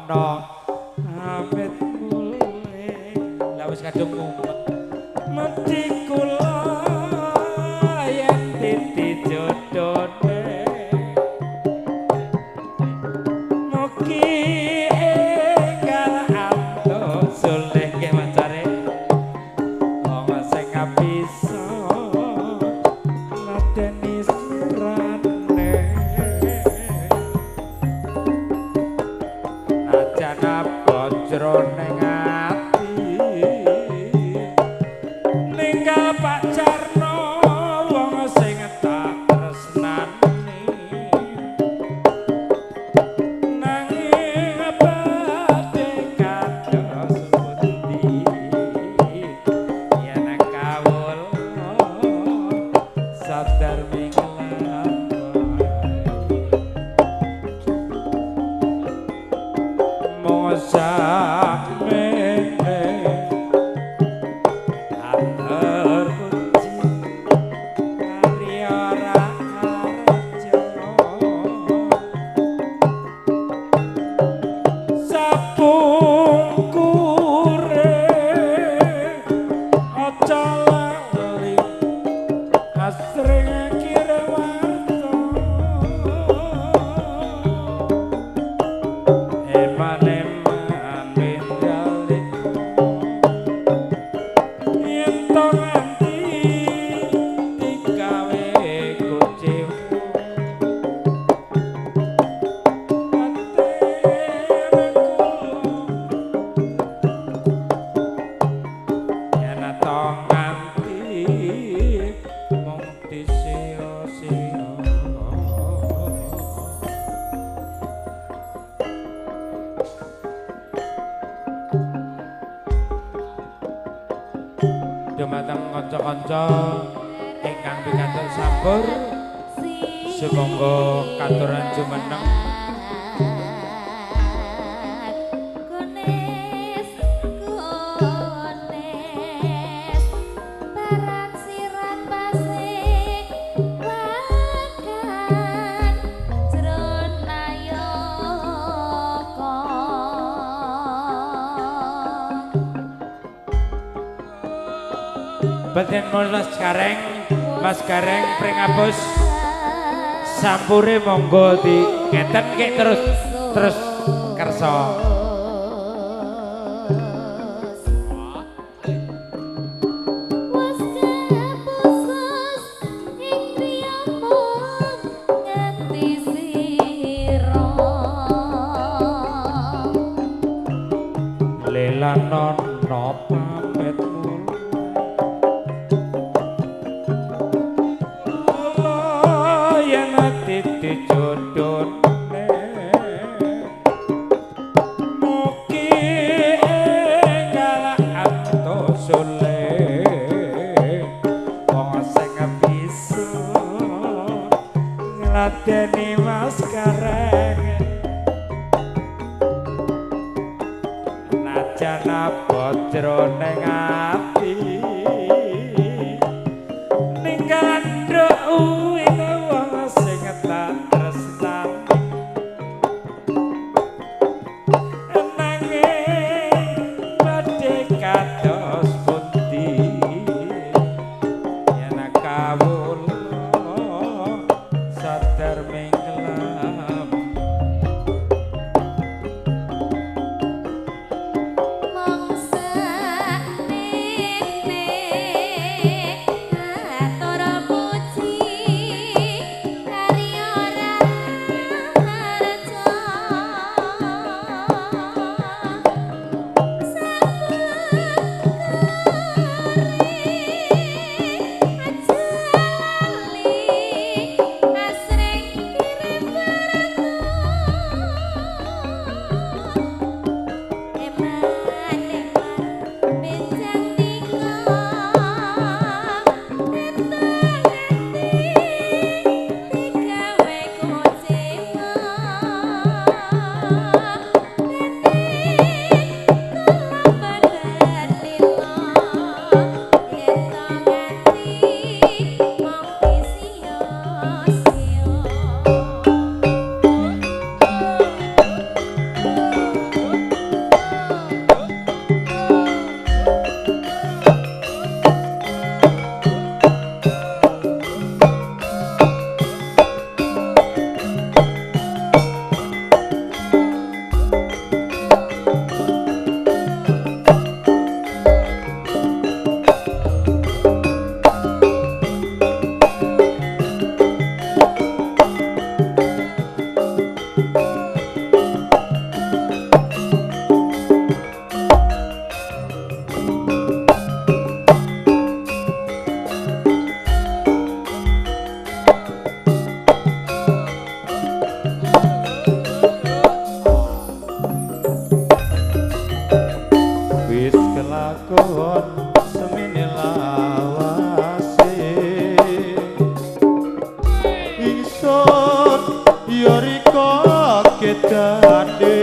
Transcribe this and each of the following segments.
Lelanono pamit mulih. Lah wis kadung mumet. Mesti kula yen titi jodone mugi enggal antuk soleh nggih mancare wong sing bisa ladeni sirane najan abot jroning ati ninggal Pak Jarno wong sing tak tresnani nanging badhe kados pundi yen kawula sadar mung sakmene atur puji karya raharja sapungkure aja lali asring kirim warta eman-eman bendaliku yen to nganti digawe kuciwa batin kula yen to nganti mung disia-sia. Dumateng kanca-kanca ingkang pikantuk sampur, sumangga katuran jumeneng. Kunis kunis barat sirat pasik wakan jronayaka. Batin Mas Gareng, Mas Gareng pringapus sampure monggo di ngeten kek terus terus kersa. Was kepusus ing griyamu nganti sira. Lelanono pamit kula yen titi jodone mugi enggal antuk soleh wong sing bisa ngladeni Mas Gareng najan abot jroning ati ninggal nduk uwin wong sing tak tresnani nanging badhe kados pundi yen kawula sadar minglam. Mong sakmene atur puji karya raharja sapungkure aja lali asring kirim. bedane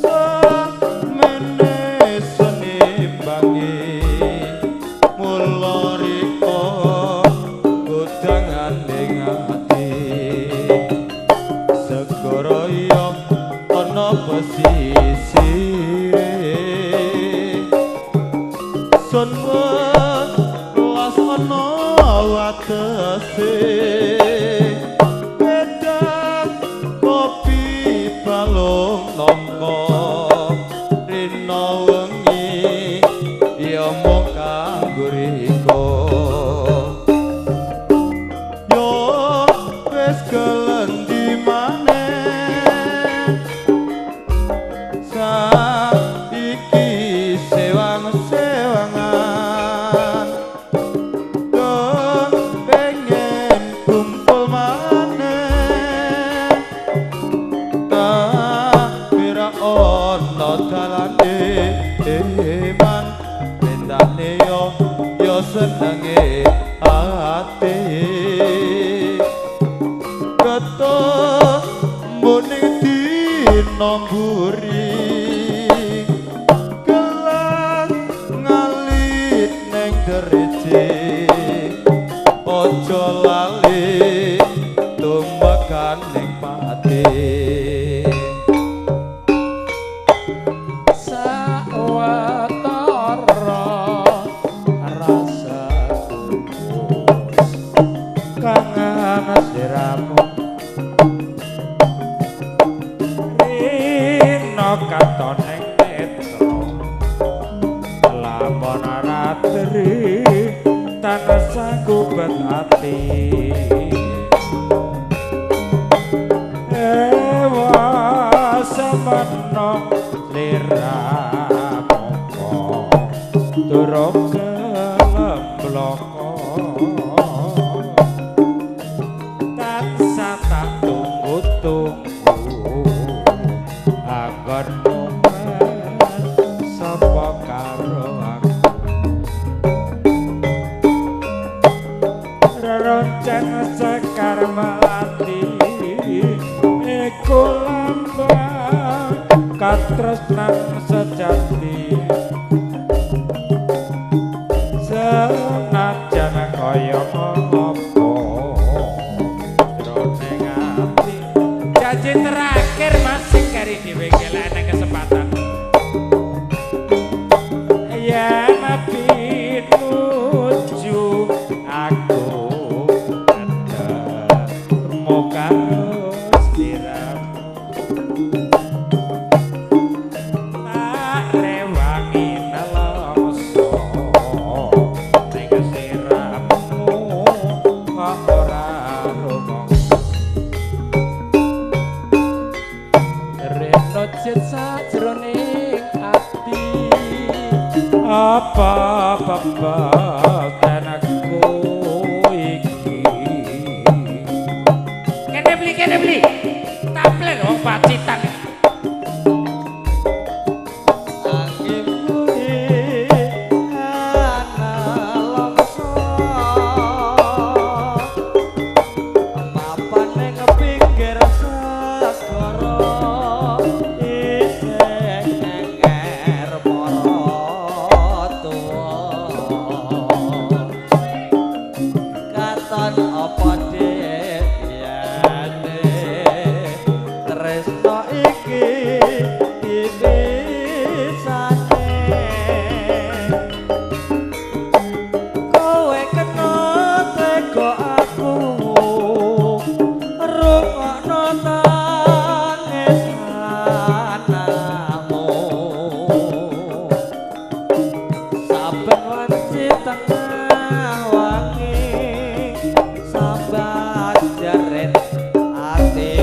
samene senimbangi mula rika godangan ning ati segara ya ana pesisire sun welas ana watese wedang kopi balung nangka rina wengi ya mung kanggo rika yo wis kelendi maneh saiki sewang-sewangan pengen kumpul maneh tapi ra ono dalane eman bendane yo yo senenge ati ketemu ning dina mburi gelang ngalit ning derece aja lali tumekan ning pati Sawetara rasa tulus kangen sliramu rina katon ing netra lamun ora teri tansah gubet ati ewa semana sliramu durung gelem bloko tansah tak tunggu-tunggu anggonmu sapa karo aku reroncen sekar melati iku lambang katresnan sejati senajan kaya apa jroning ati janji terakhir masih kari dhewe kelek kesempatan yen pinuju aku ketemu karo sliramu tak rewangi nelongso ning sliramu kok ora rumangsa Rena jet sajroning ati apa bebatanku iki kene beli tampil wong Pacitan angin ana longso papan ning pinggir segara isih ngenger para tuwa katon apa diyane tresno iki dipisane kowe kena tega aku rungokno tangis anakmu saben wanci tengah wangi sambat jerit ati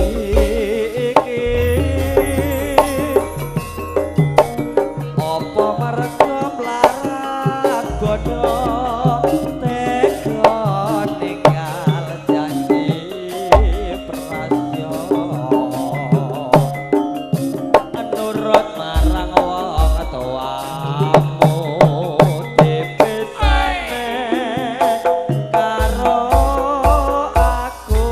iki apa mergo mlarat bodho tega ninggal janji prasya nurut marang wong tuamu dipisane karo aku.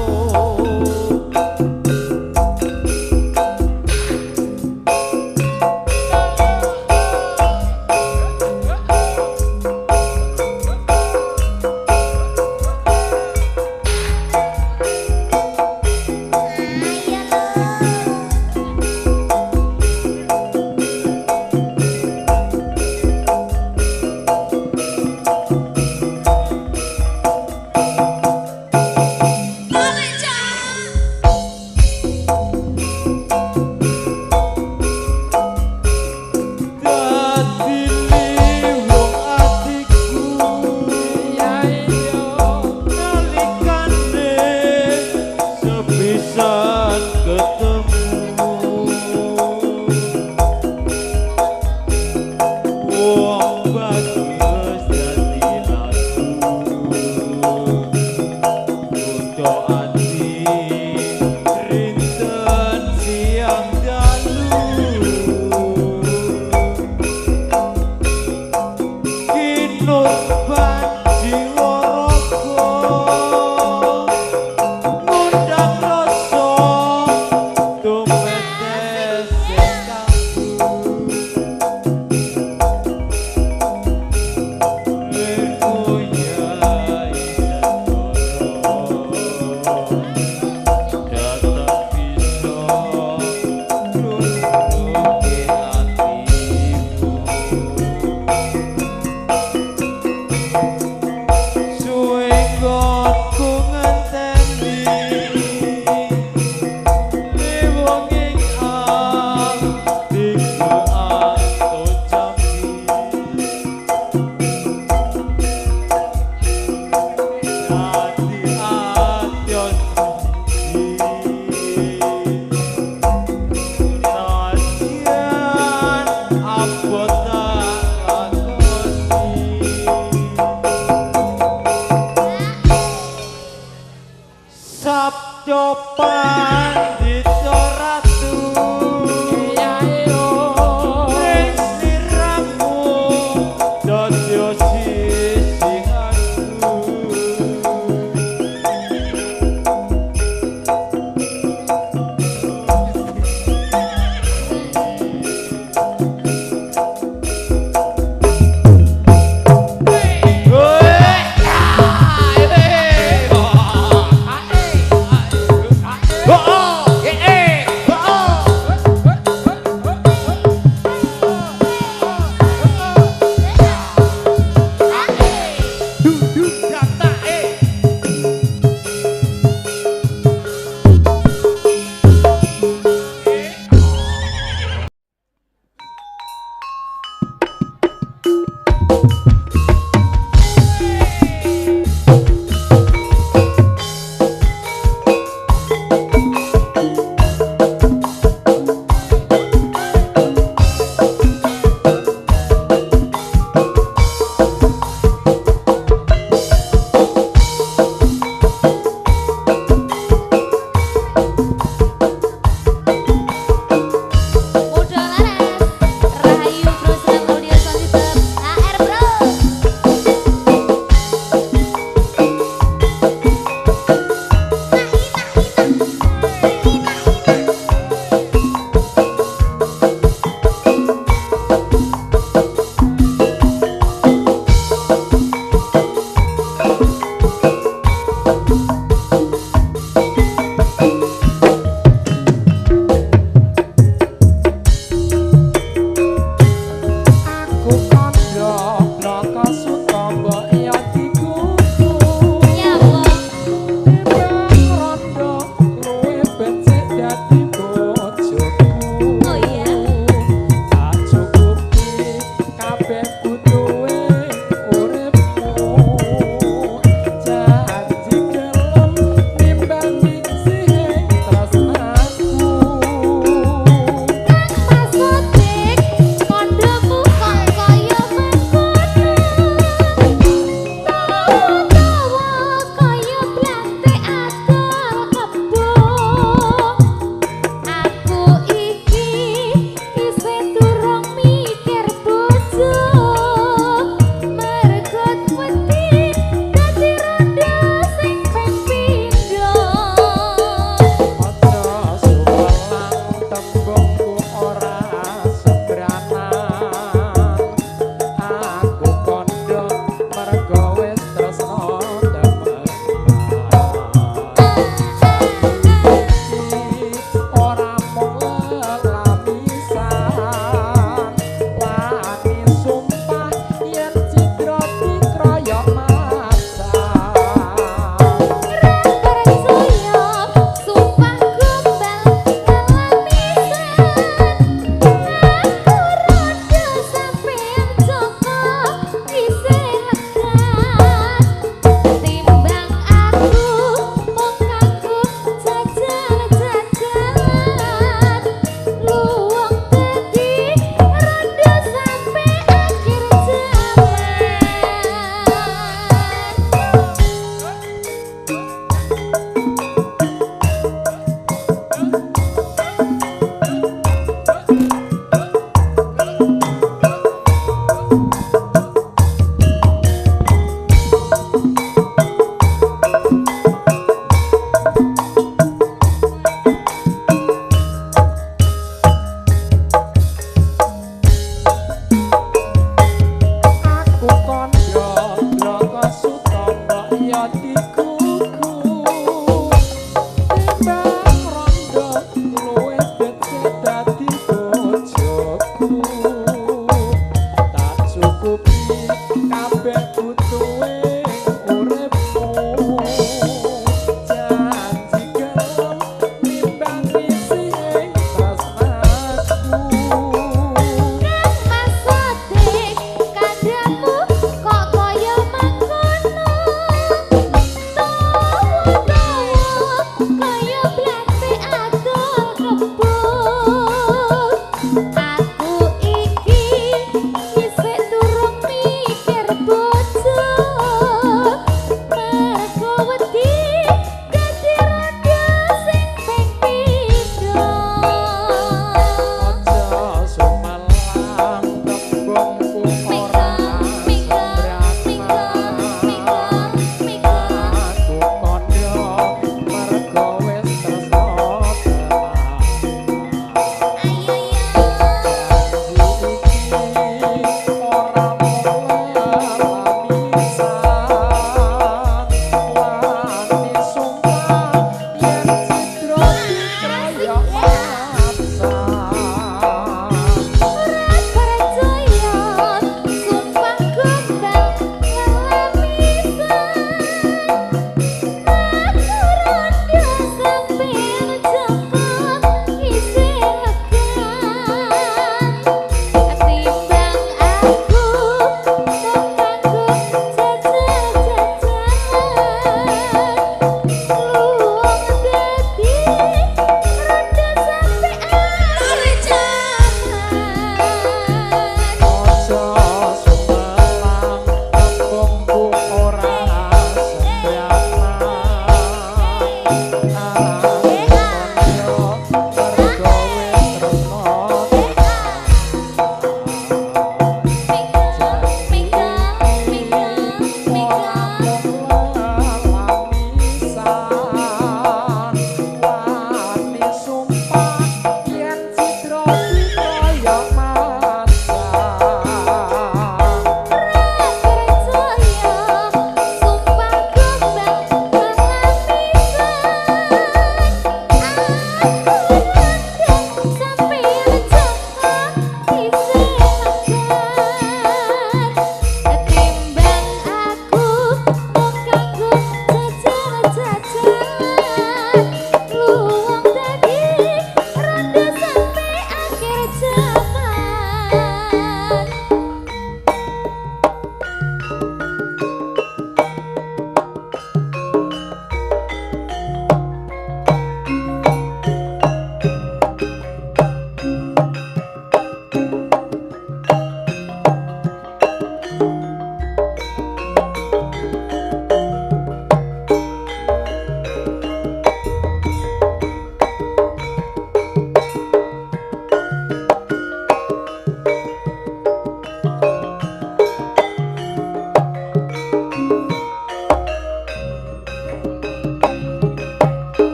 Sabda Pandita Ratu ning sliramu dadi sisihanku. Oh, oh.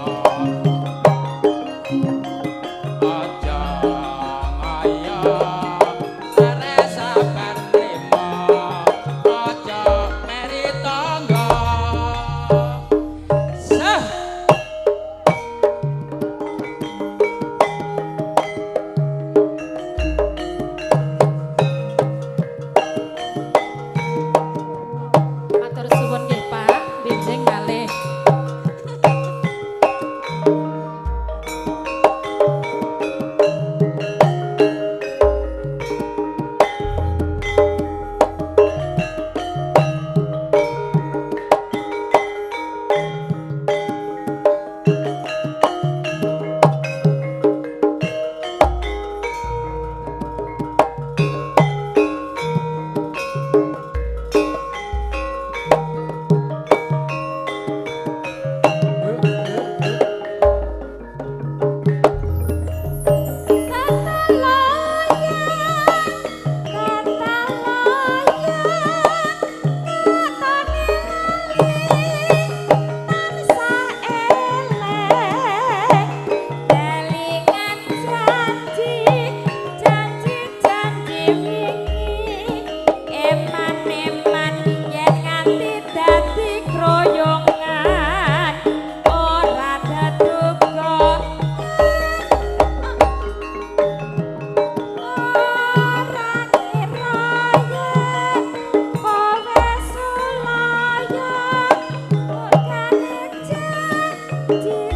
Aja ngaya sare sabar trimo, aja meri tangga. Sah. Matur suwun nggih Pak, benjing malih. Tata loyan, tata loyan, katone lali tansah eleng, kelingan janji, janji janji wingi, eman-eman yen nganti dadi kroyongan, ora daduga. Ora ngira yen kowe sulaya, murkane janji.